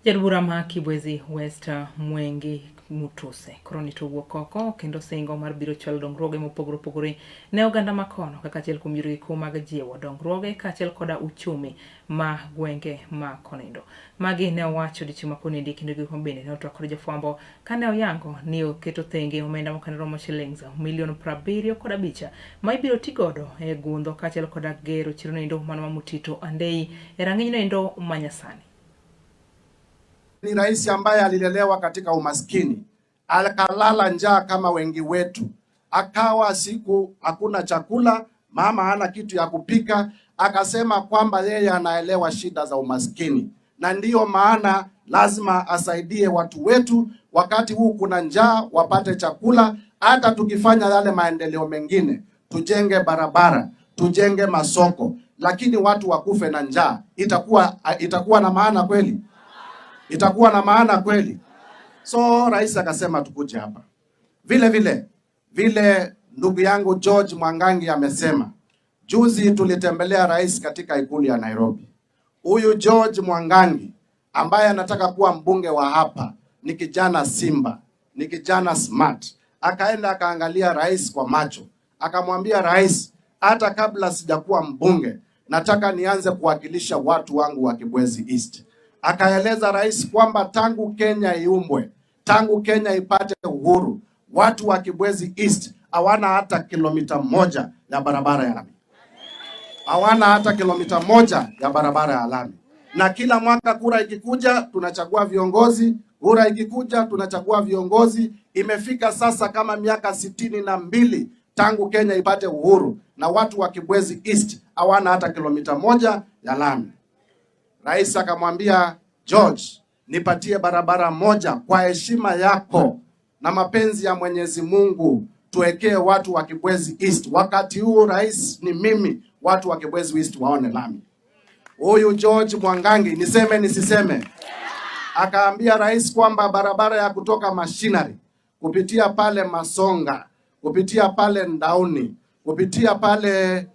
Jaod bura ma Kibwezi West, Mwengi Mutuse, koro nito owuok oko kendo singo mar biro chwalo dongruoge mopogore opogore ne oganda ma kono kaka achiel kuom yore eko mag jiwo dongruoge kaachiel koda uchumi ma gwenge ma konindo. Magi ne owacho odiochieng' ma koniendi kendo gik bende ne otwak kod jofwambo kane oyango ni oketo thenge omenda mokano romo shillings milion 75 ma ibiro ti godo e gundho kaachiel koda gero chiro noendo mano ma Mutito Andei e rang'iny noendo manyasani. Ni rais ambaye alilelewa katika umaskini, akalala njaa kama wengi wetu, akawa siku hakuna chakula, mama hana kitu ya kupika, akasema kwamba yeye anaelewa shida za umaskini, na ndiyo maana lazima asaidie watu wetu wakati huu kuna njaa, wapate chakula. Hata tukifanya yale maendeleo mengine, tujenge barabara, tujenge masoko, lakini watu wakufe na njaa, itakuwa na maana kweli? Itakuwa na maana kweli? So rais akasema tukuje hapa. Vile vile vile ndugu yangu George Mwangangi amesema, juzi tulitembelea rais katika ikulu ya Nairobi. Huyu George Mwangangi ambaye anataka kuwa mbunge wa hapa ni kijana simba, ni kijana smart. Akaenda akaangalia rais kwa macho, akamwambia rais, hata kabla sijakuwa mbunge nataka nianze kuwakilisha watu wangu wa Kibwezi East. Akaeleza rais kwamba tangu Kenya iumbwe, tangu Kenya ipate uhuru, watu wa Kibwezi East hawana hata kilomita 1 ya barabara ya lami, hawana hata kilomita 1 ya barabara ya lami. Na kila mwaka kura ikikuja, tunachagua viongozi, kura ikikuja, tunachagua viongozi. Imefika sasa kama miaka 62 tangu Kenya ipate uhuru, na watu wa Kibwezi East hawana hata kilomita 1 ya lami. Rais akamwambia George, nipatie barabara moja kwa heshima yako na mapenzi ya Mwenyezi Mungu, tuwekee watu wa Kibwezi East. Wakati huu rais ni mimi, watu wa Kibwezi East waone lami. Huyu George Mwangangi, niseme nisiseme, akaambia rais kwamba barabara ya kutoka Mashinari kupitia pale Masonga, kupitia pale Ndauni, kupitia pale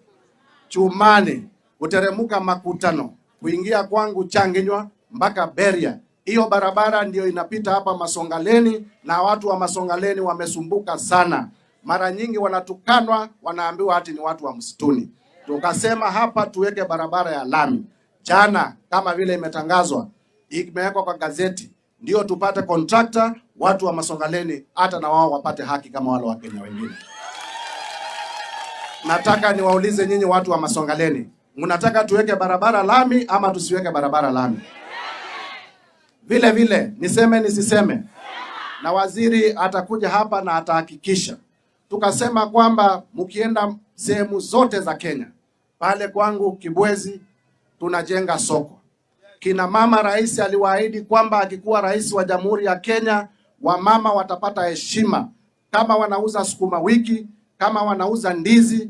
Chumani, kuteremuka Makutano, kuingia kwangu Changinywa mpaka Beria. Hiyo barabara ndiyo inapita hapa Masongaleni, na watu wa Masongaleni wamesumbuka sana. Mara nyingi wanatukanwa, wanaambiwa ati ni watu wa msituni. Tukasema hapa tuweke barabara ya lami. Jana kama vile imetangazwa, imewekwa kwa gazeti, ndio tupate contractor, watu wa Masongaleni hata na wao wapate haki kama wale wa Kenya wengine. Nataka niwaulize nyinyi watu wa Masongaleni, mnataka tuweke barabara lami ama tusiweke barabara lami? Vile vile niseme nisiseme, na waziri atakuja hapa na atahakikisha. Tukasema kwamba mkienda sehemu zote za Kenya, pale kwangu Kibwezi tunajenga soko. Kina mama, rais aliwaahidi kwamba akikuwa rais wa Jamhuri ya Kenya, wamama watapata heshima kama wanauza sukuma wiki, kama wanauza ndizi.